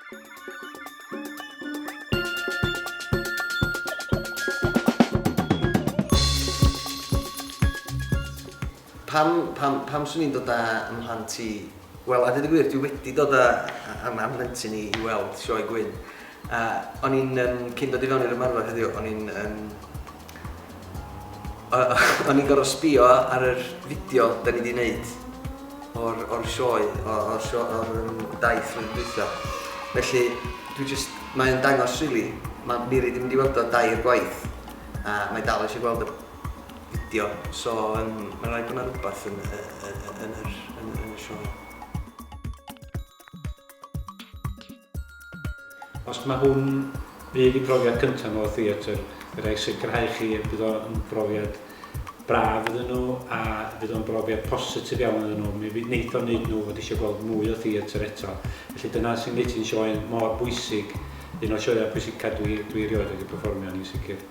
Pam, pam, pam swn i'n dod â 'mhlant i... Wel, a dweud y gwir, dwi wedi dod â â 'm mhlentyn i i weld Sioe Gwyn. A o'n i'n yym, cyn dod i fewn i'r ymarfer heddiw, o'n i'n yym, o'n i'n gorfod sbio ar yr fideo da ni 'di wneud o'r, o'r sioe, o'r, o'r, sio, o'r um, daith flwyddyn dwytha. Felly, dwi just, mae'n dangos really, mae Miri 'di mynd i weld o dair gwaith, a mae dal eisiau gweld y fideo, so um, mae'n rhaid bod yna rhywbeth yn, yn, yn, yn, yr, yn, yn y sioe. Os mae hwn fydd eu profiad cyntaf nhw o theatr, fedra i sicrhau chi y bydd o'n brofiad braf iddyn nhw a fydd o'n brofiad positif iawn iddyn nhw. Mi fydd wneith o wneud nhw fod eisiau gweld mwy o theatr eto. Felly dyna sy'n gwneud hi'n sioe mor bwysig, un o'r sioeau pwysica dwi, dwi erioed wedi perfformio yn sicr.